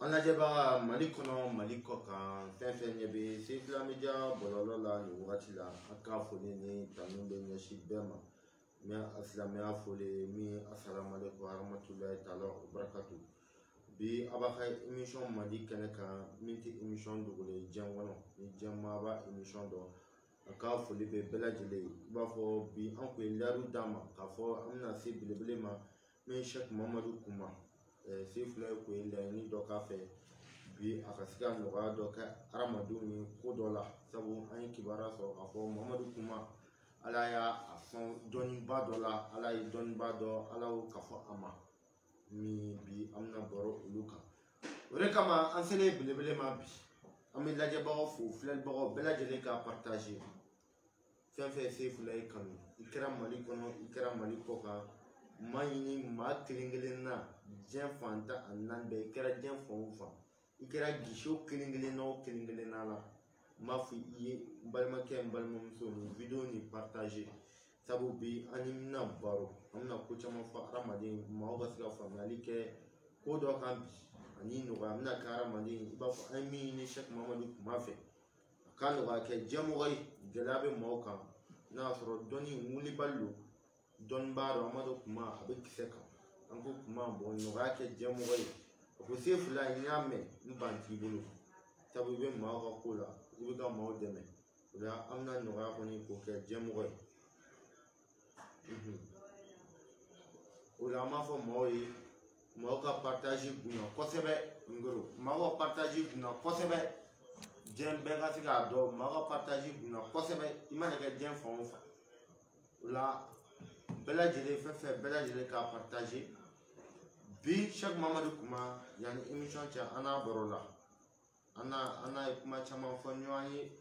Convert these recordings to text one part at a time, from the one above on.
An lajɛbaga Mali kɔnɔ, Mali kɔ kan, fɛn fɛn ɲɛ bɛ Sefula Media bɔlɔlɔ la nin wagati la, an ka foli ni tanu bɛ ɲɛsin bɛɛ ma. N bɛ silamɛya foli min asalamualeykum warahmatulahi taala wabarakatu. Bi a b'a ka émission Mali kɛnɛ kan min tɛ émission dogolen ye diɲɛ kɔnɔ, ni diɲɛ maa b'a émission dɔn. A ka foli bɛ bɛɛ lajɛlen ye. I b'a fɔ bi an kun ye layiru d'a ma k'a fɔ an bɛna se belebele ma min ye Sɛki Mamadu Kuma. Sefula kun ye laɲini dɔ k'a fɛ bi a ka se ka nɔgɔya dɔ kɛ hadamadenw ye ko dɔ la, sabu an ye kibaruya sɔrɔ k'a fɔ Mamadu Kuma Ala y'a sɔn dɔnniba dɔ la, Ala ye dɔnniba dɔ, Ala y'o kafo a ma min bi an bɛna baro olu kan. O de kama an selen belebele ma bi, an bɛ lajɛbagaw fo, filɛlibagaw bɛɛ lajɛlen ka partager. Fɛn fɛn Sefula ye kanu, i kɛra Mali kɔnɔ, i kɛra Mali kɔ kan, maa ɲini maa kelen kelen na diɲɛ fan 14 bɛɛ, i kɛra diɲɛ fan o fan, i kɛra guichet kelen kelen na o kelen kelen na la, n b'a fɔ i ye n balimakɛ, n balimamuso, nin vidéo nin partager, sabu bi an ni bɛna baro, an bɛna ko caman fɔ hadamaden maaw ka se ka faamuyali kɛ ko dɔ kan bi ani nɔgɔya bɛna kɛ hadamaden. I b'a fɔ an ye min ɲini Sɛki Mamadu Kuma fɛ, a ka nɔgɔya kɛ diɲɛmɔgɔ ye, gɛlɛya bɛ maaw kan, n'a y'a sɔrɔ dɔnni wulibali don, dɔnnibaa don, Amadu Kuma a bɛ kisɛ kan, an ko Kuma bɔn nɔgɔya kɛ diɲɛmɔgɔ ye. A ko Sefula n y'a mɛn, n ban t'i bolo, sabu i bɛ maaw ka ko la, i bɛ ka maaw dɛmɛ, o la an bɛna nɔgɔya kɔni k'o kɛ diɲɛmɔgɔ ye. O la an b'a fɔ maaw ye, maaw ka partage bonya kosɛbɛ, ngoro maaw ka partage bonya kosɛbɛ, diɲɛ bɛɛ ka se k'a dɔn, maaw ka partage bonya kosɛbɛ, i mana kɛ diɲɛ fan o fan. O la bɛɛ lajɛlen, fɛn fɛn bɛɛ lajɛlen k'a partager. Bi Sɛki Mamadu Kuma yanni émission cɛ, an n'a baro la, an n'a ye kuma caman fɔ ɲɔgɔn ye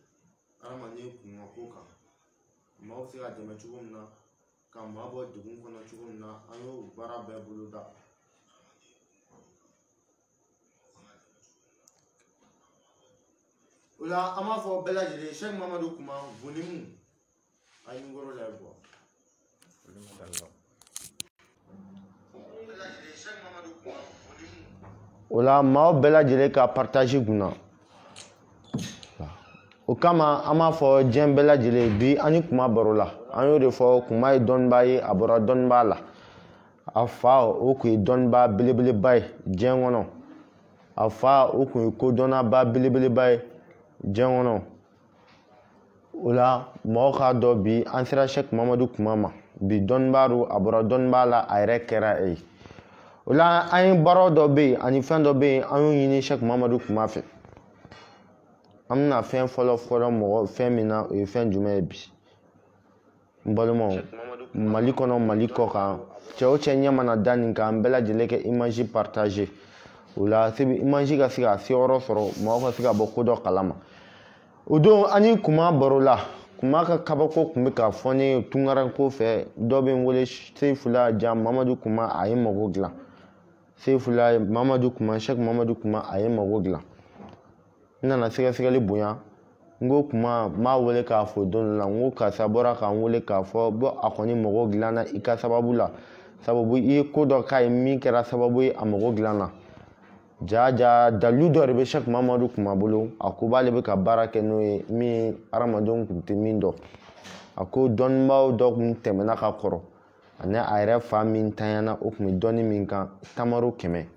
hadamaden kunkan ko kan, maaw bɛ se ka dɛmɛ cogo min na, ka maa bɔ degun kɔnɔ cogo min na, an y'o baara bɛɛ boloda. O la an b'a fɔ bɛɛ lajɛlen Sɛki Mamadu Kuma volume a ye nkɔrɔ la bɔ. O la maaw bɛɛ lajɛlen ka partage kunna. O kama an b'a fɔ diɲɛ bɛɛ lajɛlen bi an ni Kuma baro la, an y'o de fɔ, Kuma ye dɔnnibaa ye, a bɔra dɔnnibaa la, a fa o kun ye dɔnnibaa belebeleba ye diɲɛ kɔnɔ, a fa o kun ye kodɔnnaba belebeleba ye diɲɛ kɔnɔ. O la mɔgɔw k'a dɔn bi an sera Sɛki Mamadu Kuma ma bi, dɔnnibaa don, a bɔra dɔnnibaa la, a yɛrɛ kɛra e ye. O la an ye baara dɔ bɛ yen ani fɛn dɔ bɛ yen, an y'o ɲini Sɛki Mamadu Kuma fɛ. An bɛna fɛn fɔlɔ fɔlɔ mɔgɔ fɛn min na, o ye fɛn jumɛn ye bi? N balimaw, Mali kɔnɔ, Mali kɔ kan, cɛ o cɛ ɲɛ mana da nin kan, bɛɛ lajɛlen kɛ image partager. O la image ka se ka seyɔrɔ sɔrɔ, mɔgɔw ka se ka bɔ ko dɔ kalama. O don an ni Kuma baro la, Kuma ka kabako kun bɛ ka fɔ ne ye tunkaranko fɛ, dɔ bɛ n wele Sefula ja Mamadu Kuma a ye mago dilan. Sefula Mamadu Kuma, Sɛki Mamadu Kuma a ye mago dilan. N nana sɛgɛsɛgɛli bonya, n ko Kuma n b'a wele k'a fɔ don dɔ la, n ko karisa bɔra k'an wele k'a fɔ bɔ a kɔni mago dilanna i ka sababu la, sababu i ye ko dɔ k'a ye min kɛra sababu ye a mago dilanna. Ja ja dalilu dɔ de bɛ Sɛki Mamadu Kuma bolo, a ko b'ale bɛ ka baara kɛ n'o ye min hadamadenw kun tɛ min dɔn. A ko dɔnnibaaw dɔ kun tɛmɛna ka kɔrɔ, ani a yɛrɛ fa min tanyana o kun bɛ dɔnni min kan, tamaro 100.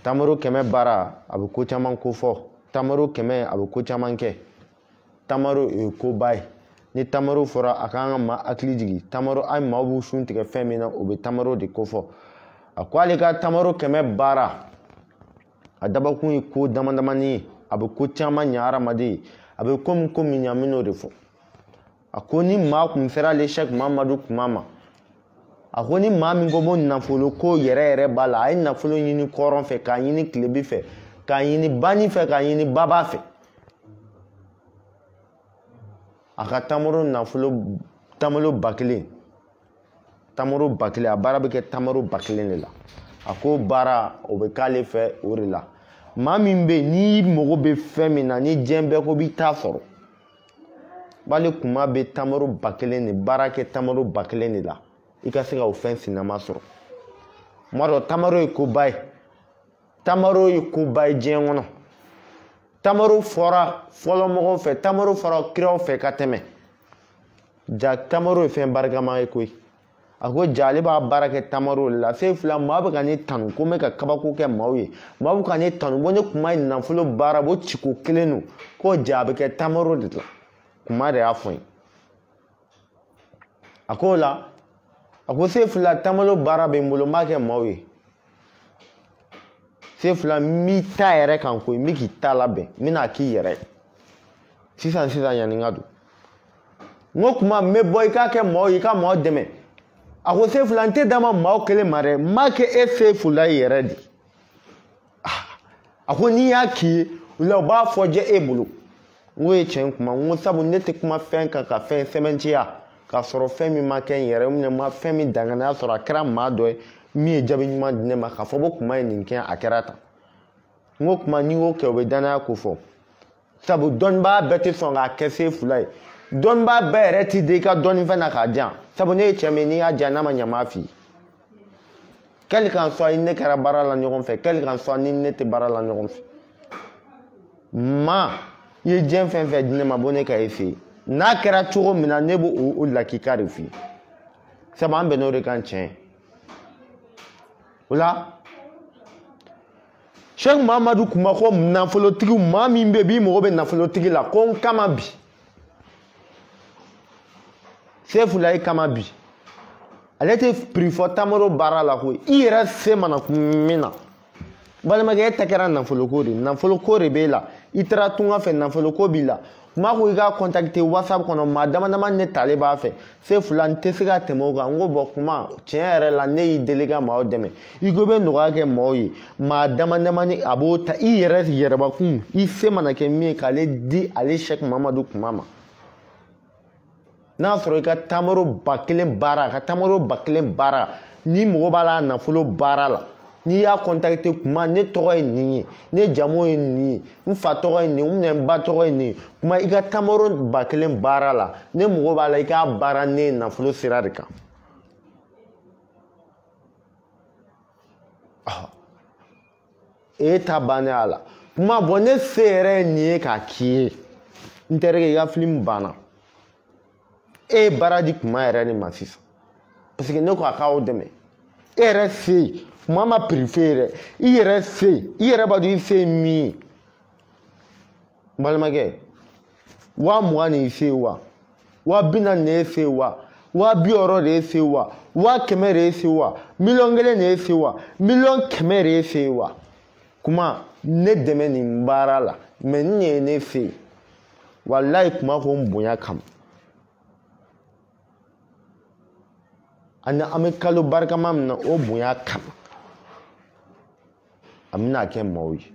Tamaro 100 baara a bɛ ko caman kofɔ, tamaro 100 a bɛ ko caman kɛ. Tamaro ye koba ye, ni tamaro fɔra a kan ka maa hakili jigin, tamaro hali maaw b'u sun tigɛ fɛn min na, o bɛ tamaro de kofɔ. A ko ale ka tamaro 100 baara, a dabakun ye ko dama damani ye, a bɛ ko caman ɲɛ hadamaden ye, a bɛ ko min ko min ɲɛ, an bɛ n'o de fɔ. A ko ni maa kun sera ale Sɛki Mamadu Kuma ma, a ko ni maa min ko ko nafolo ko yɛrɛ yɛrɛ b'a la, a ye nafolo ɲini kɔrɔn fɛ, k'a ɲini tilebi fɛ, k'a ɲini bani fɛ, k'a ɲini baba fɛ, a ka tamaro nafolo, tamaro 1000, tamaro 1000, a baara bɛ kɛ tamaro 1000 de la. A ko baara o bɛ k'ale fɛ o de la. Maa min bɛ yen n'i mago bɛ fɛn min na, ni diɲɛ bɛɛ ko b'i t'a sɔrɔ, b'ale Kuma bɛ tamaro 1000 de baara kɛ tamaro 1000 de la, i ka se ka o fɛn sinama sɔrɔ. N b'a dɔn tamaro ye koba ye, Tamaro ye koba ye diɲɛ kɔnɔ. Tamaro fɔra fɔlɔmɔgɔw fɛ, tamaro fɔra kiraw fɛ ka tɛmɛ. Ja tamaro ye fɛn barikama ye koyi. A ko ja ale b'a baara kɛ tamaro de la. Sefula maa bɛ ka ne tanu ko n bɛ ka kabako kɛ maaw ye. Maa bɛ ka ne tanu ko ne kuma ye nafolo baara ko ciko kelen don. Ko ja a bɛ kɛ tamaro de la. Kuma de y'a fɔ n ye. A ko o la, a ko Sefula tamaro baara bɛ n bolo n b'a kɛ maaw ye. Sefula n b'i ta yɛrɛ kan koyi, n bɛ k'i ta labɛn, n bɛna k'i yɛrɛ ye. Sisan sisan yanni n ka don. N ko kuma n bɛ bɔ i k'a kɛ maaw ye, i ka maaw dɛmɛ. A ko Sefula n tɛ d'a ma maaw kelen ma dɛ, n b'a kɛ e Sefula yɛrɛ de. A ko n'i y'a k'i ye, o la u b'a fɔ jɛ e bolo. N ko ye tiɲɛ kuma, n ko sabu ne tɛ kuma fɛn kan ka fɛn sɛbɛntiya k'a sɔrɔ fɛn min ma kɛ n yɛrɛ ye, ma fɛn min danganiya sɔrɔ a kɛra maa dɔ ye min ye jaabi ɲuman di ne ma k'a fɔ ko kuma ye nin kɛ a kɛra tan. N ko kuma n'i y'o kɛ o bɛ danaya ko fɔ. Sabu dɔnnibaa bɛɛ tɛ sɔn k'a kɛ Sefula ye. Dɔnnibaa bɛɛ yɛrɛ ti den i ka dɔnnifɛn na k'a diyan. Sabu ne ye cɛ min n'i y'a diyan n'a ma ɲɛ n b'a f'i ye. Quel qu'en soit i ne kɛra baara la ɲɔgɔn fɛ, quel qu'en soit ni ne tɛ baara la ɲɔgɔn fɛ. Maa i ye diɲɛ fɛn fɛn di ne ma bɔ ne ka e fɛ yen. N'a kɛra cogo min na ne b'o o lakika de f'i ye. Sabu an bɛnn'o de kan tiɲɛ. O la Cheikh Mahamadu kuma ko nafolotigi maa min bɛ b'i mago bɛ nafolotigi la ko n kama bi. Sefula i kama bi. Ale tɛ prix fɔ tamaro baara la koyi. I yɛrɛ se mana kun min na. Balimakɛ e ta kɛra nafoloko de ye. Nafoloko de b'e la. I taara tunga fɛ nafoloko b'i la. Kuma ko i k'a contacter WhatsApp kɔnɔ maa dama dama ne talen b'a fɛ. Sefula n tɛ se ka tɛmɛ o kan. N ko bɔn kuma tiɲɛ yɛrɛ la ne y'i deli ka maaw dɛmɛ. I ko i bɛ nɔgɔya kɛ maaw ye. Maa dama dama ni a b'o ta i yɛrɛ yɛrɛbakun i se mana kɛ min ye k'ale di ale Cheikh Mahamadu kuma ma. N'a sɔrɔ i ka tamaro 1000 baara, ka tamaro 1000 baara, ni mɔgɔ b'a la nafolo baara la, n'i y'a contacter kuma ne tɔgɔ ye nin ye, ne jamu ye nin ye, n fa tɔgɔ ye nin ye, n ba tɔgɔ ye nin ye, kuma i ka tamaro 1000 baara la, ne mɔgɔ b'a la i k'a baara ne nafolo sira de kan. E ta bannen a la. Kuma bɔn ne se yɛrɛ ye nin ye k'a k'i ye. N terikɛ i ka film banna. E ye baara di kuma yɛrɛ de ma sisan. Parce que ne ko a k'aw dɛmɛ. E yɛrɛ se yen, kuma ma prix f'e ye dɛ. I yɛrɛ se yen, i yɛrɛ b'a dɔn i se ye min ye. N balimakɛ, 20,000 de y'i se ye wa? 40,000 de y'e se ye wa? 60,000 de y'e se ye wa? 100,000 de y'e se ye wa? 1,000,000 de y'e se ye wa? 1,100,000 de y'e se ye wa? Kuma ne dɛmɛ nin baara la, mais nin ye ne se ye. Walayi kuma ko n bonya kama. Ani an bɛ kalo barikama min na o bonya kama a bɛna kɛ maaw ye.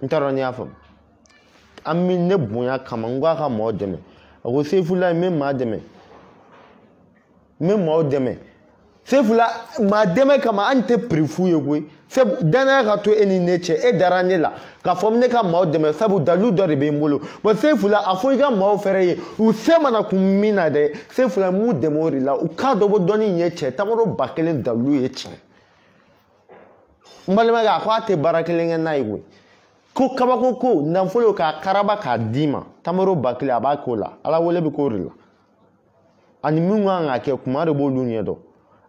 N t'a dɔn n'i y'a faamu. An bɛ ne bonya kama n ko a ka maaw dɛmɛ. A ko Sefula n bɛ maa dɛmɛ. N bɛ maaw dɛmɛ. Sefula maa dɛmɛ kama an tɛ prix f'u ye koyi. Sabu danaya ka to e ni ne cɛ, e dara ne la k'a fɔ ne ka maaw dɛmɛ sabu dalilu dɔ de bɛ n bolo. Bon Sefula a fɔ i ka maaw fɛrɛ ye u se mana kun min na dɛ, Sefula m'u dɛmɛ o de la u k'a dɔn ko dɔnni ye cɛ tamaro 1000 dalilu ye tiɲɛ. N balimakɛ a ko a tɛ baara kelen kɛ n'a ye koyi. Ko kabako ko nafolo k'a karaba k'a d'i ma tamaro 1000 a b'a k'o la, Ala wele bɛ k'o de la. Ani min kan ka kɛ kuma de b'olu ɲɛ dɔn.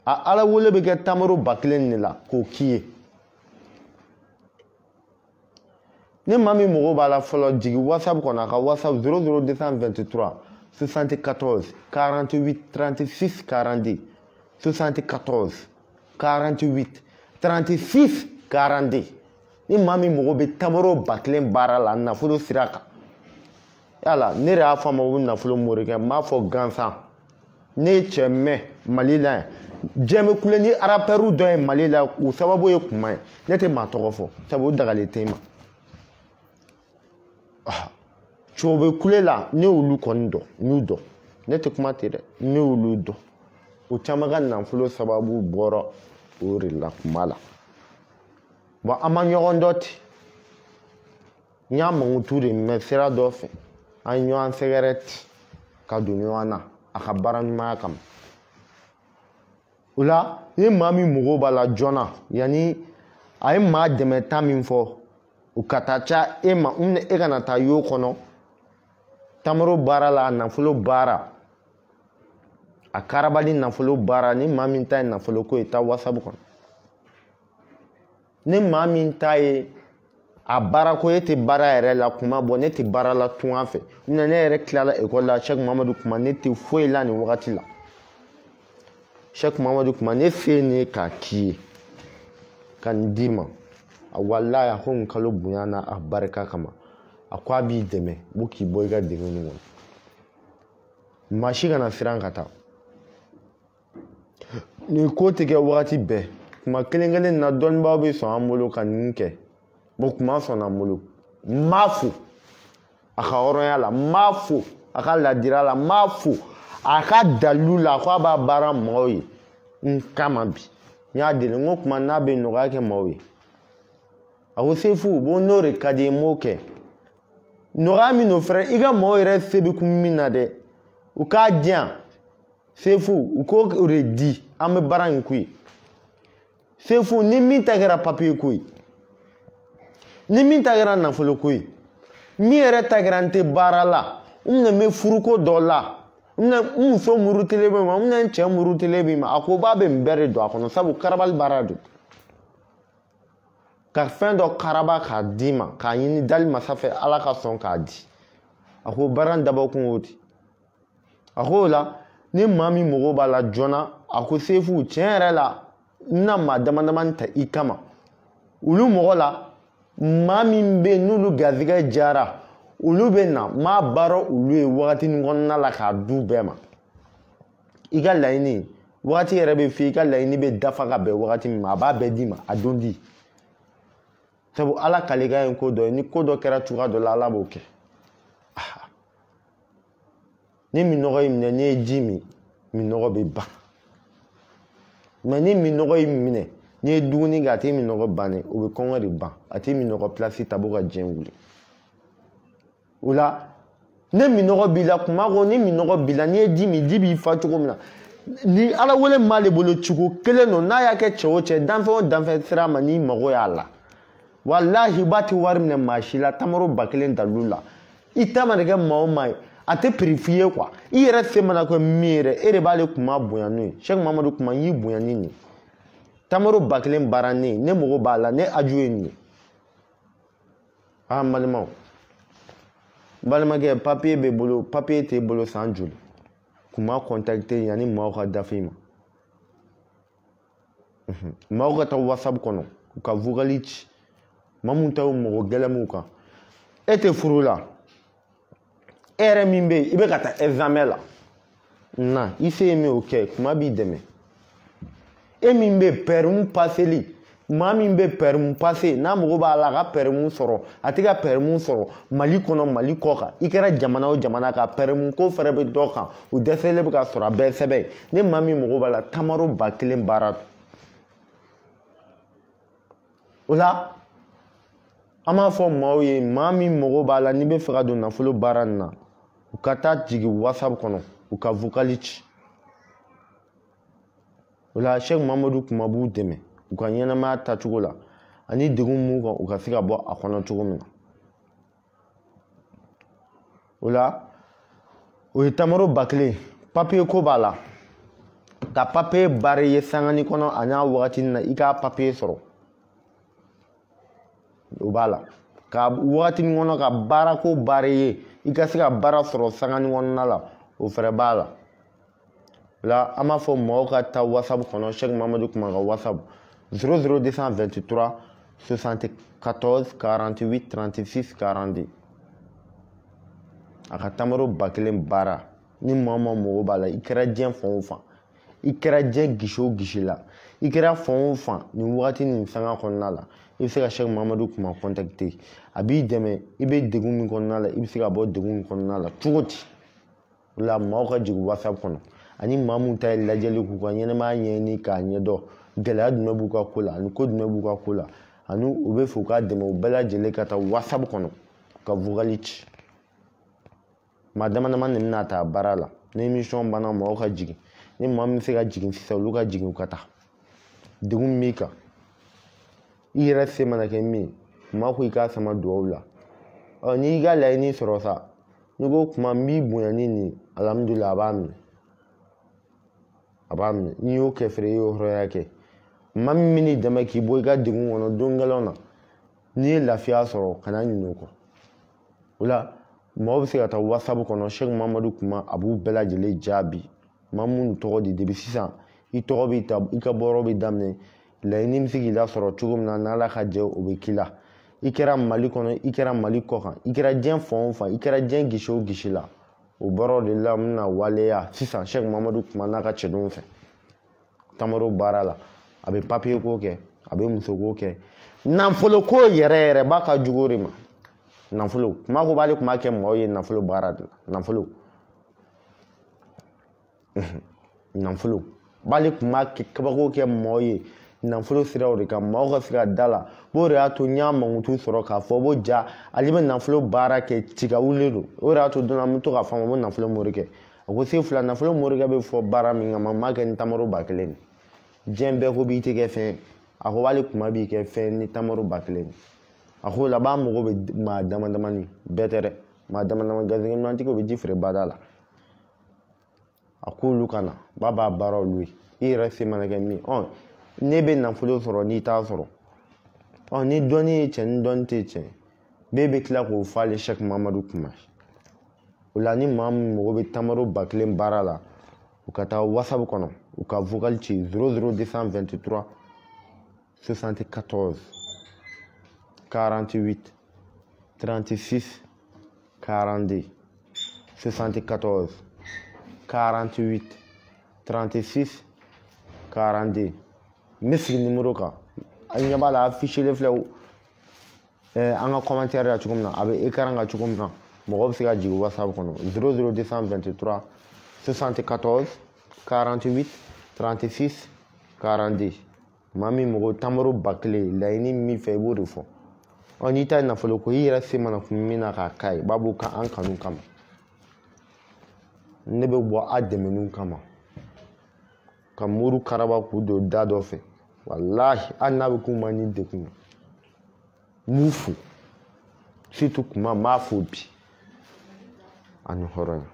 A Ala wele bɛ kɛ tamaro 1000 de la k'o k'i ye. Ni maa min mago b'a la fɔlɔ jigin WhatsApp kɔnɔ a ka WhatsApp 00223 74 48 36 42 74 48 36 42. Ni maa min mago bɛ tamaro 1000 baara la nafolo sira kan. Yala ne de y'a fɔ a ma ko nafolo morikɛ, n b'a fɔ gansan. Ne ye cɛ mɛn Mali la yan. Diɲɛ bɛ kule ni rappeur dɔ ye Mali la o sababu ye kuma ye. Ne tɛ maa tɔgɔ fɔ sabu o dagalen tɛ n ma. Cɛw bɛ kule la ne y'olu kɔni dɔn, n y'u dɔn. Ne tɛ kuma ten dɛ, ne y'olu dɔn. O caman ka nafolo sababu bɔra o de la kuma la. Bon an ma ɲɔgɔn dɔn ten. N y'a mankutu de mɛn sira dɔ fɛ. An ye ɲɔgɔn sɛgɛrɛ ten ka don ɲɔgɔn na a ka baara ɲumanya kama. O la ni maa min mago b'a la joona, yanni a ye maa dɛmɛ ta min fɔ o ka taa ca e ma, e kana taa y'o kɔnɔ. Tamaro baara la, a nafolo baara, a karabali nafolo baara, ni maa min ta ye nafolo ko ye, taa WhatsApp kɔnɔ. Ni maa min ta ye a baara ko, e tɛ baara yɛrɛ la kuma bɔ, ne tɛ baara la tunga fɛ, ne yɛrɛ tilala ekɔli la, Cheikh Mamadu Kuma, ne tɛ foyi la nin wagati la. Cheikh Mamadu Kuma, ne se ye nin ye k'a k'i ye, ka nin d'i ma. A walayi, a ko nin kalo bonya n'a a barika kama, a ko a b'i dɛmɛ, b'o k'i bɔ i ka degun nin kɔnɔ. Maa si kana siran ka taa. Nin ko tɛ kɛ wagati bɛɛ. Kuma kelen kelen na dɔnnibaaw bɛ sɔn an bolo ka nin kɛ. Bon, kuma sɔnna n bolo. N b'a fo a ka hɔrɔnya la, n b'a fo a ka ladira la, n b'a fo a ka dalilu la, ko a b'a baara mɔgɔw ye n kama bi. N y'a deli, n ko kuma n'a bɛ nɔgɔya kɛ maaw ye. A ko Sefu, bon n'o de ka di ye, n b'o kɛ. Nɔgɔya min don fɛrɛ, i ka mɔgɔw yɛrɛ se bɛ kun min na dɛ, u k'a di yan. Sefu, u k'o de di, an bɛ baara in k'u ye. Sefu, ni min ta kɛra papiye ko ye, ni min ta kɛra nafolo ko ye, min yɛrɛ ta kɛra n tɛ baara la, n bɛna n bɛ furuko dɔ la, n bɛna n muso murutilen bɛ ma, n bɛna n cɛ murutilen bɛ ma, a ko b'a bɛ nin bɛɛ de don a kɔnɔ, sabu karabali baara don. Ka fɛn dɔ karaba k'a d'i ma, k'a ɲini dali masa fɛ, Ala ka sɔn k'a di. A ko baara in dabɔkun y'o de. A ko o la, ni maa min mago b'a la joona, a ko Sefu, tiɲɛ yɛrɛ la, n bɛna maa dama damani ta i kama. Olu mɔgɔ la, maa min bɛ yen n'olu garizigɛ diyara, olu bɛ na, n b'a baara olu ye wagatinin kɔnɔna la k'a d'u bɛɛ ma. I ka laɲini, wagati yɛrɛ bɛ f'i ye, i ka laɲini bɛ dafa ka bɛn wagati min ma, a b'a bɛɛ d'i ma, a don di. Sabu Ala kalekan ye ko dɔ ye, ni ko dɔ kɛra cogoya dɔ la, Ala b'o kɛ. Ni minɔgɔ y'i minɛ, n'i ye ji min, minɔgɔ bɛ ban. Mɛ ni minɔgɔ y'i minɛ, n'i ye dumuni kɛ, a t'i minɔgɔ ban dɛ, o bɛ kɔngɔ de ban, a t'i minɔgɔ pilasi ta b'o ka diɲɛ wuli. O la, ne minɔgɔ b'i la, kuma ko ni minɔgɔ b'i la, n'i ye ji min, ji b'i fa cogo min na, ni Ala wele m'ale bolo cogo kelen don, n'a y'a kɛ cɛ o cɛ, danfɛn o danfɛn sira ma, n'i mago y'a la. Walahi, b'a tɛ wari minɛ maa si la, tamaro 1000 dalilu la. I ta mana kɛ maa o maa ye, a tɛ prix f'i ye quoi. I yɛrɛ se mana kɛ min ye dɛ, e de b'ale kuma bonya n'o ye. Cheikh Mamadu Kuma, n y'i bonya ni nin ye. Tamaro 1000 baara ne ye, ne mago b'a la, ne aju ye nin ye. Ah, n balimaw, n balimakɛ, papiye b'e bolo, papiye t'e bolo san joli? Kuma contacter yanni maaw ka dafa i ma. Maaw ka taa WhatsApp kɔnɔ, u ka vocal ci. Maa mun ta ye mɔgɔ gɛlɛn m'u kan. E tɛ furu la, e yɛrɛ min bɛ yen, i bɛ ka taa examen la, na i se ye min o kɛ, kuma b'i dɛmɛ. E min bɛ permis paseli, maa min bɛ permis passé, n'a mago b'a la a ka permis sɔrɔ, a tɛ ka permis sɔrɔ Mali kɔnɔ, Mali kɔ kan, i kɛra jamana o jamana kan, permis ko fɛrɛ bɛ dɔ kan, o dɛsɛlen bɛ ka sɔrɔ, a bɛɛ sɛbɛn. Ni maa min mago b'a la, tamaro 1000 baara don. O la, an b'a fɔ maaw ye, maa min mago b'a la, n'i bɛ fɛ ka don nafolo baara nin na, u ka taa jigin WhatsApp kɔnɔ, u ka vocal ci. O la, Cheikh Mamadu Kuma b'u dɛmɛ u ka ɲɛnamaya taacogo la, ani degun mun kan, u ka se ka bɔ a kɔnɔ cogo min na. O la, o ye tamaro 1000, papiye ko b'a la. Ka papiye baara ye sangani kɔnɔ a n'a wagati na, i k'a papiye sɔrɔ. O b'a la. Ka wagati kɔnɔ ka baara ko baara ye, i ka se ka baara sɔrɔ sangani kɔnɔna la, o fɛrɛ b'a la. O la, an b'a fɔ mɔgɔw ka taa WhatsApp kɔnɔ, Cheikh Mamadu Kuma ka WhatsApp 00 223 74 48 36 42. A ka tamaro 1000 baara, ni maa o maa mago b'a la, i kɛra diɲɛ fan o fan, i kɛra diɲɛ gisi o gisi la, i kɛra fan o fan nin wagati nin sanga kɔnɔna la, i bɛ se ka Cheikh Mamadu Kuma contacter, a b'i dɛmɛ, i bɛ degun min kɔnɔna la, i bɛ se ka bɔ degun min kɔnɔna la cogo di. O la, maaw ka jigin WhatsApp kɔnɔ, ani maa mun ta ye lajɛli k'u ka ɲɛnamaya ɲɛɲini k'a ɲɛdɔn, gɛlɛya jumɛn b'u ka ko la, ani ko jumɛn b'u ka ko la, ani u bɛ fɛ u k'a dɛmɛ, u bɛɛ lajɛlen ka taa WhatsApp kɔnɔ ka vocal ci. Maa dama dama de bɛna ta baara la. Ni émission banna mɔgɔw ka jigin, ni maa min bɛ se ka jigin sisan olu ka jigin u ka taa. Degun min b'i kan, i yɛrɛ se mana kɛ min ye, kuma ko i k'a sama duwawu la. Ɔ n'i y'i ka laɲini sɔrɔ sa, n'i ko kuma n b'i bonya ni nin, alhamdulilah a b'a minɛ, a b'a minɛ. N'i y'o kɛ fɛnɛ, i y'o hɔrɔnya kɛ. Maa min bɛ n'i dɛmɛ k'i bɔ i ka degun kɔnɔ don gɛlɛnw na, n'i ye lafiya sɔrɔ kana ɲinɛ o kɔ. O la mɔgɔw bɛ se ka taa WhatsApp kɔnɔ, Cheikh Mamadu Kuma a b'u bɛɛ lajɛlen jaabi. Maa minnu tɔgɔ di depuis sisan, i tɔgɔ bɛ ta, i ka bɔyɔrɔ bɛ daminɛ, laɲini bɛ se k'i lasɔrɔ cogo min na n'Ala ka jɛ o bɛ k'i la. I kɛra Mali kɔnɔ, i kɛra Mali kɔ kan, i kɛra diɲɛ fan o fan, i kɛra diɲɛ gisi o gisi la, o baaraw de la n bɛna waleya sisan Cheikh Mamadu Kuma n'a ka cɛdenw fɛ. Tamaro baara la, a bɛ papiye ko kɛ, a bɛ musoko kɛ, nafolo ko yɛrɛ yɛrɛ b'a ka jugu o de ma. Nafolo kuma ko b'ale kuma kɛ mɔgɔw ye nafolo baara de la, nafolo nafolo b'ale kuma kɛ kabako kɛ mɔgɔw ye nafolo siraw de kan, mɔgɔw ka se ka da la. B'o de y'a to n y'a mankutu sɔrɔ k'a fɔ ko ja ale bɛ nafolo baara kɛ tigawuli don. O de y'a to don an bɛ to k'a fɔ a ma ko nafolo morikɛ. A ko se fila nafolo morikɛ bɛ fɔ baara min kama, n b'a kɛ ni tamaro 1000 de. Diɲɛ bɛɛ ko b'i tɛ kɛ fɛn, a ko b'ale kuma b'i kɛ fɛn ni tamaro 1000 de. A ko la b'a mago bɛ maa dama damani, bɛɛ tɛ dɛ, maa dama dama garisɛgɛ ɲumantigiw bɛ ji feere bada la. A k'olu ka na, ba b'a baara olu ye. I yɛrɛ se mana kɛ min, ɔ ne bɛ nafolo sɔrɔ n'i t'a sɔrɔ, ɔ ni dɔnni ye tiɲɛ ni dɔnni tɛ tiɲɛ, bɛɛ bɛ tila k'o fɔ ale Cheikh Mamadu Kuma. O la ni maa min mago bɛ tamaro 1000 baara la, u ka taa WhatsApp kɔnɔ, u ka vocal ci 00223 74 48 36 42, 74 48 36 42. N bɛ sigi nimoro kan, an ɲɛ b'a la affiché filɛ an ka commentaire la cogo min na, a bɛ écran kan cogo min na, mɔgɔ bɛ se ka jigin WhatsApp kɔnɔ 00223 74 48 36 42. Maa min mago tamaro 1000, laɲini min fɛ i b'o de fɔ. Ɔ n'i ta ye nafolo ko, i yɛrɛ se mana kun min na k'a k'a ye, b'a b'o kan an kanu kama. Ne bɛ bɔ a dɛmɛniw kama ka muru karaba k'u don da dɔ fɛ, walahi hali n'a bɛ k'u ma ni degun ye, n b'u fo. Surtout kuma n b'a fo bi ani hɔrɔnya,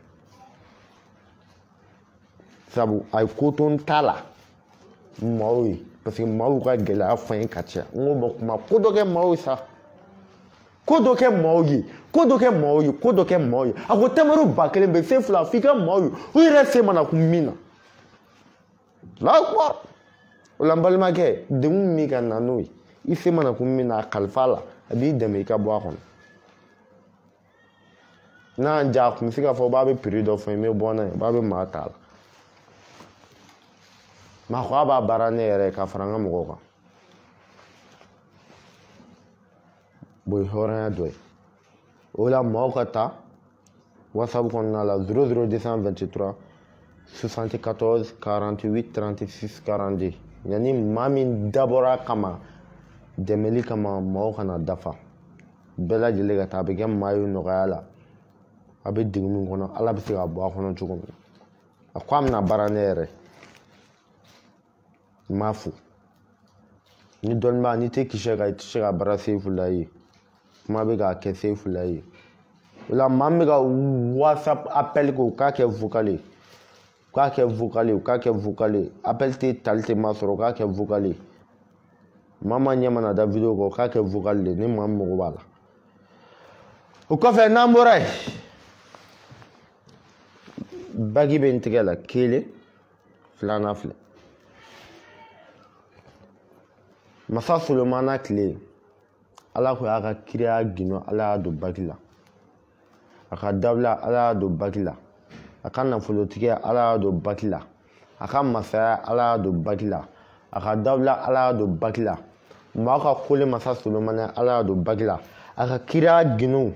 sabu a ye ko to n ta la maaw ye, parce que maaw ka gɛlɛya fɔ n ye ka caya. N ko bɔn kuma ko dɔ kɛ maaw ye sa, ko dɔ kɛ maaw ye, ko dɔ kɛ maaw ye, ko dɔ kɛ maaw ye. A ko tamaro 1000 bɛ se fila f'i ka maaw ye, u yɛrɛ se mana kun min na. Allahu akbar. O la n balimakɛ, degun min ka na n'o ye, i se mana kun min na a kalifa la, a b'i dɛmɛ i ka bɔ a kɔnɔ. N'a y'an diya, a kun bɛ se k'a fɔ b'a bɛ prix dɔ fɔ n ye, n bɛ bɔ n'a ye, b'a bɛ maa t'a la. Mɛ a ko a b'a baara ne yɛrɛ ye ka fara n ka mɔgɔw kan. O ye hɔrɔnya dɔ ye. O la maaw ka taa WhatsApp kɔnɔna la 00223 74 48 36 42. Yanni maa min dabɔra kama dɛmɛli kama, maaw kana dafa, bɛɛ lajɛlen ka taa, a bɛ kɛ maa ye nɔgɔya la. A bɛ degun min kɔnɔ, Ala bɛ se ka bɔ a kɔnɔ cogo min na. A ko a bɛna baara ne yɛrɛ, n m'a fo. Ni dɔnnibaa n'i tɛ kisɛ kan, i tɛ se ka baara Sefula ye, kuma bɛ k'a kɛ Sefula ye. O la maa min bɛ ka WhatsApp appel kɛ, u k'a kɛ vocal ye, u k'a kɛ vocal ye, u k'a kɛ vocal ye. Appel tɛ tali tɛ maa sɔrɔ, u k'a kɛ vocal ye. Maa maa ɲɛ mana da vidéo kan, u k'a kɛ vocal de ni maa min mago b'a la. O kɔfɛ n'an bɔra yen, bagi bɛ n tɛgɛ la, kelen filanan filɛ. Masa Solomana tile, Ala ko y'a ka kiriya gindo, Ala y'a don bagi la. A ka dabila, Ala y'a don bagi la. A ka nafolotigiya, Ala y'a don bagi la. A ka masaya, Ala y'a don bagi la. A ka dabila, Ala y'a don bagi la. Maa ka kole masa Solomana, Ala y'a don bagi la. A ka kiriya gindo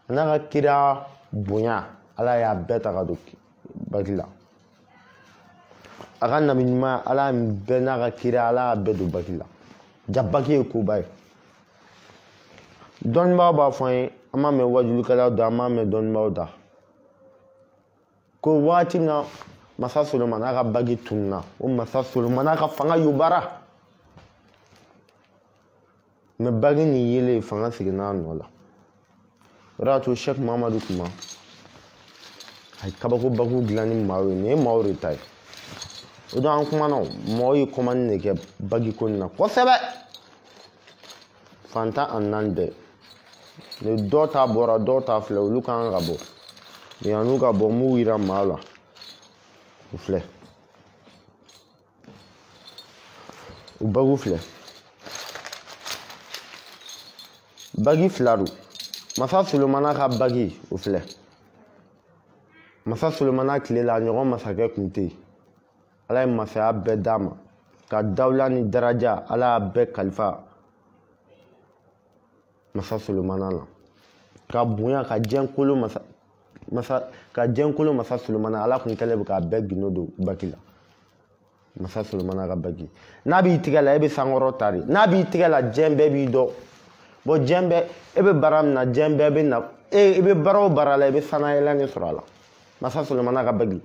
a n'a ka kiriya bonya, Ala y'a bɛɛ ta ka don bagi la. A ka nabi ɲuman, Ala bɛɛ n'a ka kiriya, Ala y'a bɛɛ don bagi la. Ja bagi ye koba ye. Dɔnnibaaw b'a fɔ an ye, an m'a mɛn wajulikɛlaw da, an m'a mɛn dɔnnibaaw da. Ko waati min na masa Solomana ka bagi tununna, o masa Solomana ka fanga yobara. Mais bagi nin yelen fanga seginna a nɔ la. O de y'a to Cheikh Mahamadu Kuma a ye kabako bagu dilan ni maaw ye, nin ye maaw de ta ye. O don an kumana o, mɔgɔw ye kɔmani de kɛ bagi ko nin na kosɛbɛ. Fantan ani naani bɛɛ. Ni dɔw ta bɔra, dɔw ta filɛ, olu kan ka bɔ. Yan'u ka bɔ, n b'u yira maa la. U filɛ. U bagu filɛ. Bagi fila don. Masa Solomana ka bagi, o filɛ. Masa Solomana tile la, a ɲɔgɔn masakɛ tun tɛ yen. Ala ye masaya bɛɛ d'a ma. Ka dawula ni daraja, Ala y'a bɛɛ kalifa masa Solomana la. Ka bonya, ka diɲɛ kolo masa, masa, ka diɲɛ kolo masa Solomana, Ala kun kɛlen bɛ k'a bɛɛ gindo don bagi la. Masa Solomana ka bagi. N'a b'i tigɛ la, e bɛ sankɔrɔ ta de. N'a b'i tigɛ la, diɲɛ bɛɛ b'i dɔn. Bon, diɲɛ bɛɛ, e bɛ baara min na, diɲɛ bɛɛ bɛ na. E bɛ baara o baara la, i bɛ sanayɛlɛ de sɔrɔ a la. Masa Solomana ka bagi.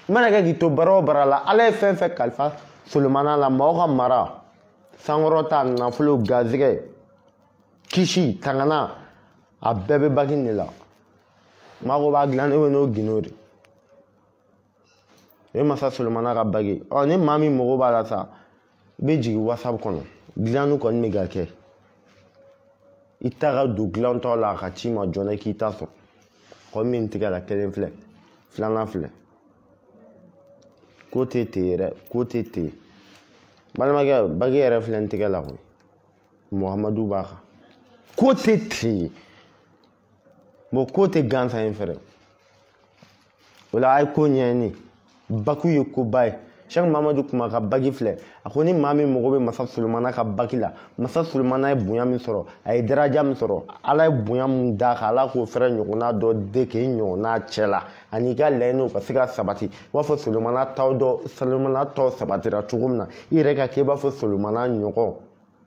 I mana kɛ k'i to baara o baara la, Ala ye fɛn fɛn kalifa Solomana la, maaw ka mara, sankɔrɔta, nafolo, garizigɛ, kisi, tangana, a bɛɛ bɛ bagi de la. Maa ko b'a dilan, ne bɛ n'o gindo de. O ye masa Solomana ka bagi. Ɔ, ni maa min mago b'a la sa, i bɛ jigin WhatsApp kɔnɔ. Dilanni kɔni bɛ ka kɛ. I ta ka don dilantɔ la a ka ci ma joona k'i ta sɔrɔ. Kɔ min tigɛ la kelen filɛ, filanan filɛ. Ko tɛ ten yɛrɛ, ko tɛ ten. Balimakɛ, bagi yɛrɛ filɛ n tigɛ la koyi. Muhamadu b'a kan. Ko tɛ ten. Bon, ko tɛ gansan ye fɛrɛ. O la a ye ko ɲɛɲini. Baku ye koba ye. Cheikh Mahamadu Kuma ka bagi filɛ. A ko ni maa min mago bɛ masa Solomana ka bagi la, masa Solomana ye bonya min sɔrɔ, a ye daraja min sɔrɔ, Ala ye bonya min d'a kan, Ala k'o fɛrɛ ɲɔgɔnna dɔ de k'e ɲɔgɔnna cɛ la, ani i ka laɲiniw ka se ka sabati. I b'a fɔ Solomana taw dɔ, Solomana tɔw sabatira cogo min na, i yɛrɛ ka kɛ i b'a fɔ Solomana ɲɔgɔn.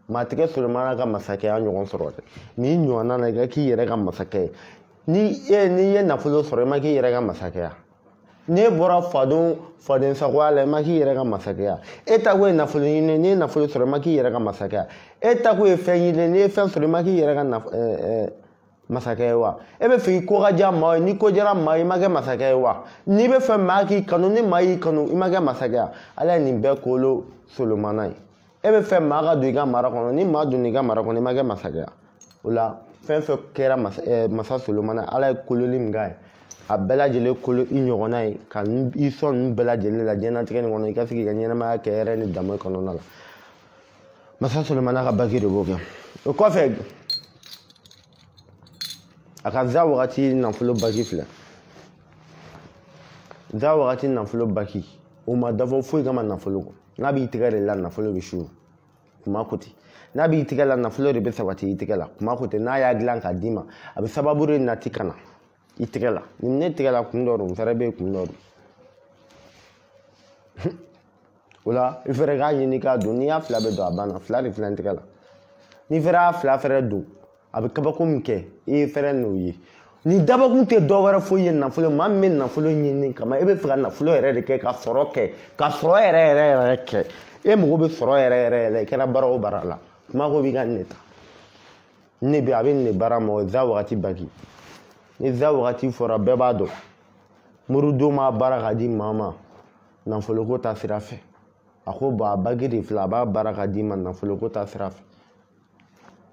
Maa tɛ kɛ Solomana ka masakɛya ɲɔgɔn sɔrɔ dɛ. N'i ɲɔgɔnna na, i ka k'i yɛrɛ ka masakɛ ye. Ni e n'i ye nafolo sɔrɔ, i ma k'i yɛrɛ ka masakɛ ye. N'e bɔra faden sagoya la, i ma k'i yɛrɛ ka masakɛ ye. E ta ko ye nafolo ɲini, n'i ye nafolo sɔrɔ, i ma k'i yɛrɛ ka masakɛ ye. E ta ko ye fɛn ɲini, n'i ye fɛn sɔrɔ, i ma k'i yɛrɛ ka masakɛ ye wa? E bɛ fɛ i ko ka diya maa ye, ni ko diyara maa ye, i ma kɛ masakɛ ye wa? N'i bɛ fɛ maa k'i kanu, ni maa y'i kanu, i ma kɛ masakɛ ye. Ala ye nin bɛɛ kolo Solomana ye. E bɛ fɛ maa ka don i ka mara kɔnɔ, ni maa donna i ka mara kɔnɔ, i ma kɛ masakɛ ye. O la, fɛn fɛn kɛra masa Solomana, Ala ye kololi min k'a ye, a bɛɛ lajɛlen kolo i ɲɔgɔnna ye, ka i sɔn ninnu bɛɛ lajɛlen la diɲɛlatigɛ nin kɔnɔ, i ka se k'i ka ɲɛnamaya kɛ hɛrɛ ni danbe kɔnɔna la. Masa Solomana ka bagi de b'o kɛ. O kɔfɛ, a ka za wagati nafolo bagi filɛ. Za wagati nafolo bagi, o ma dabɔ foyi kama nafolo kɔ. N'a b'i tɛgɛ de la, nafolo bɛ su. Kuma ko ten. N'a b'i tɛgɛ la, nafolo de bɛ sabati i tɛgɛ la. Kuma ko ten, n'a y'a dilan k'a d'i ma, a bɛ sababu de nati ka na i tɛgɛ la. Nin ne tɛgɛ la kun dɔ don, n fɛrɛ bɛ yen kun dɔ don. O la, i fɛrɛ k'a ɲini k'a don, n'i y'a fila bɛɛ don a banna, fila de filɛ n tɛgɛ la. N'i fɛrɛ y'a fila fɛrɛ don, a bɛ kabako min kɛ, i ye fɛrɛ n'o ye. Ni dabakun tɛ dɔ wɛrɛ foyi ye nafolo, maa min bɛ nafolo ɲini kama, e bɛ fɛ ka nafolo yɛrɛ de kɛ, ka sɔrɔ kɛ, ka sɔrɔ yɛrɛ yɛrɛ yɛrɛ kɛ. E mago bɛ sɔrɔ yɛrɛ yɛrɛ yɛrɛ, i kɛra baara o baara la. Kuma ko b'i ka nin de ta. Ne bɛ, a bɛ nin de baara ma, o ye za wagati bagi. Ni za wagati fɔra, bɛɛ b'a dɔn. Moriden m'a baara ka di maa ma nafoloko ta sira fɛ. A ko bɔn, a bagi de filɛ, a b'a baara ka di ma nafoloko ta sira fɛ.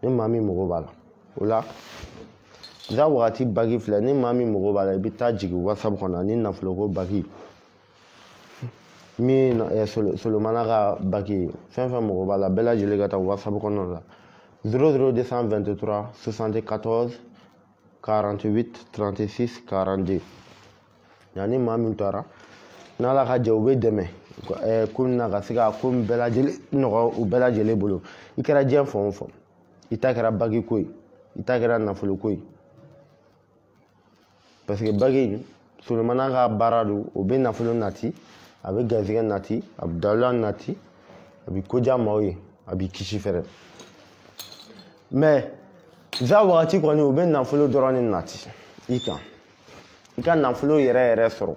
Ni maa min mago b'a la, o la za wagati bagi filɛ, ni maa min mago b'a la, i bɛ taa jigin WhatsApp kɔnɔ ani nafoloko bagi. Min ye Solomana ka bagi ye, fɛn fɛn mago b'a la, bɛɛ lajɛlen ka taa WhatsApp kɔnɔ la. 00 223 74 48 36 42. Nka ni maa min taara, n'Ala ka jɛ, u bɛ dɛmɛ ko min na ka se ka ko min bɛɛ lajɛlen nɔgɔya u bɛɛ lajɛlen bolo. I kɛra diɲɛ fan o fan, i ta kɛra bagi ko ye, i ta kɛra nafolo ko ye. Parce que bagi, Solomana ka baara don, o bɛ nafolo nati, a bɛ garizigɛ nati, a bɛ dawula nati, a bɛ ko diya maaw ye, a b'i kisi fɛrɛ. Mais za wagati kɔni, u bɛ nafolo dɔrɔn de nati i kan. I ka nafolo yɛrɛ yɛrɛ sɔrɔ.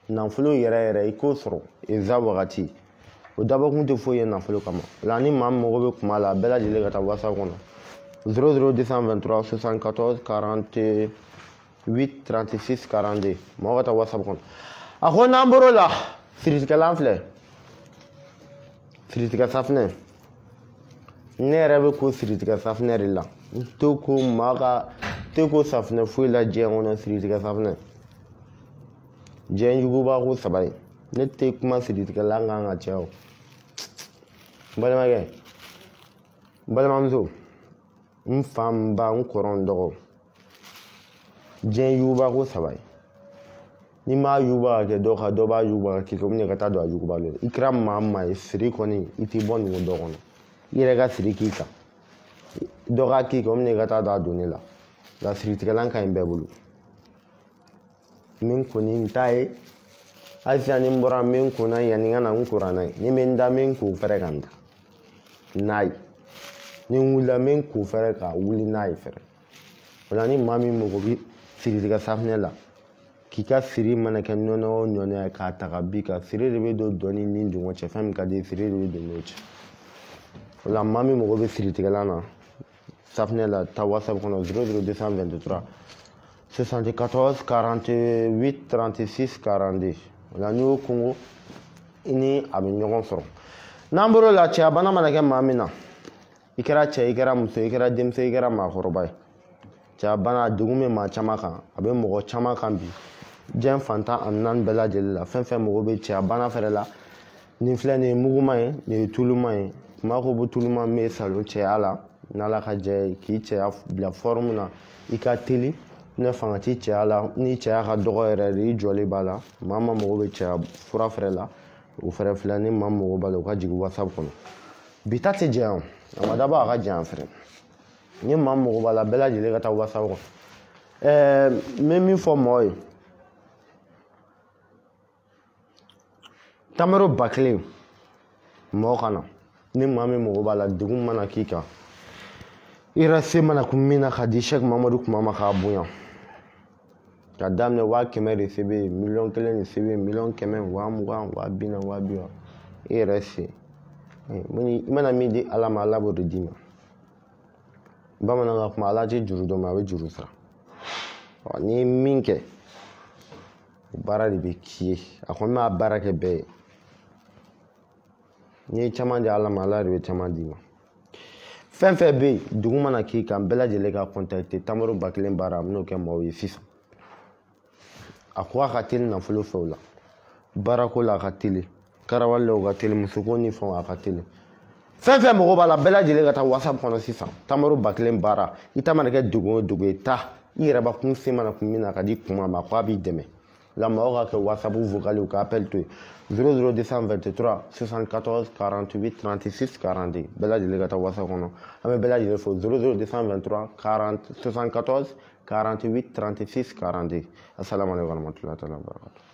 Nafolo yɛrɛ yɛrɛ i k'o sɔrɔ eza wagati o dabɔkun tɛ foyi ye nafolo kama. O la ni maa min mago bɛ kuma la, a bɛɛ lajɛlen ka taa WhatsApp kɔnɔ 00223 74 48 36 42. Mɔgɔ ka taa WhatsApp kɔnɔ. A ko n'an bɔr'o la, siritigɛlan filɛ, siritigɛ safinɛ. Ne yɛrɛ bɛ ko siritigɛ safinɛ de la. N tɛ ko maa ka tɛ ko safinɛ foyi la diɲɛ kɔnɔ, siritigɛ safinɛ. Diɲɛ juguba ko saba ye. Ne tɛ kuma siritigɛlan kan ka caya o. N balimakɛ, n balimamuso, n fa, n ba, n kɔrɔ, n dɔgɔ. Diɲɛ yuguba ko saba ye. N'i m'a yuguba ka kɛ dɔ kan, dɔ b'a yuguba ka k'i kan, o bɛna i ka taa don a yuguba la. I kɛra maa o maa ye, siri kɔni i t'i bɔ nin dɔ kɔnɔ. I yɛrɛ ka siri k'i kan, dɔ k'a k'i kan, o bɛna i ka taa don a donni la. Nka siritigɛlan ka ɲi bɛɛ bolo. Min kɔni n ta ye, hali sisan ni n bɔra n bɛ n ko n'a ye, yanni n ka na n kora n'a ye. Ni n bɛ n da, n bɛ n ko fɛrɛ ka n da n'a ye. Ni n wulila, n bɛ n ko fɛrɛ ka wuli n'a ye fɛrɛ. O la ni maa min mago bɛ siritigɛ safinɛ la, k'i ka siri mana kɛ nɔnɔ o nɔnɔ ye k'a ta ka bin kan, siri de bɛ don dɔɔni ni dungɔ cɛ. Fɛn min ka di ye, siri de bɛ don n'o cɛ. O la maa min mago bɛ siritigɛlan na safinɛ la, taa WhatsApp kɔnɔ 00223 74 48 36 42. O la n'i y'o kungo, i ni a bɛ ɲɔgɔn sɔrɔ. N'an bɔr'o la, cɛya bana mana kɛ maa min na, i kɛra cɛ, i kɛra muso, i kɛra denmisɛn, i kɛra maakɔrɔba ye, cɛya bana degun bɛ maa caman kan, a bɛ mɔgɔ caman kan bi diɲɛ fantan ani naani bɛɛ lajɛlen la. Fɛn fɛn mago bɛ cɛya bana fɛnɛ la, nin filɛ nin ye muguma ye, nin ye tuluma ye. Kuma ko bɛ tuluma min salon cɛya la, n'Ala ka jɛ ye k'i cɛya bila fɔrɔmu na, i ka teli, ne fanga t'i cɛya la, ni cɛya ka dɔgɔ yɛrɛ de, i jɔlen b'a la. Maa ma mago bɛ cɛya fura fɛrɛ la, o fɛrɛ filɛ, ni maa mago b'a la, u ka jigin WhatsApp kɔnɔ. Bi ta tɛ janya o, a ma dabɔ a ka janya fɛrɛ. Ni maa mago b'a la, bɛɛ lajɛlen ka taa WhatsApp kɔnɔ. N bɛ min fɔ mɔgɔw ye, tamaro 1000 mɔgɔ ka na. Ni maa min mago b'a la, degun mana k'i kan, i yɛrɛ se mana kun min na ka di Sɛki Mamadu kuma ma k'a bonya, ka daminɛ 100 000 de se bɛ yen, 1,000,000 de se bɛ yen, 100,000,000, 20,000, 40,000, 60,000, i yɛrɛ se. I mana min di Ala ma, Ala b'o de d'i ma. Bamananw ka kuma, Ala tɛ juru dɔn, a bɛ juru sara. N'i ye min kɛ, o baara de bɛ k'i ye. A kɔni b'a baara kɛ bɛɛ ye. N'i ye caman di Ala ma, Ala de bɛ caman d'i ma. Fɛn fɛn bɛ yen, dugu mana k'i kan, bɛɛ lajɛlen ka contacter tamaro 1000 baara, a bɛn'o kɛ maaw ye sisan. A ko a ka teli nafolo fɛ o la, baarako la a ka teli, karawale la o ka teli, musoko ni fɛnw a ka teli. Fɛn fɛn mago b'a la, bɛɛ lajɛlen ka taa WhatsApp kɔnɔ sisan. Tamaro 1000 baara, i ta mana kɛ degun o degun ye, taa i yɛrɛ bakun se mana kun min na ka di kuma ma, ko a b'i dɛmɛ. La maaw ka kɛ WhatsApp vocal u ka appel to yen 00223 74 48 36 42. Bɛɛ lajɛlen ka taa WhatsApp kɔnɔ. An bɛ bɛɛ lajɛlen fo 00223 74 48 36 42. Assalamu alaikum warahmatullahi ta'ala wabarakatuh.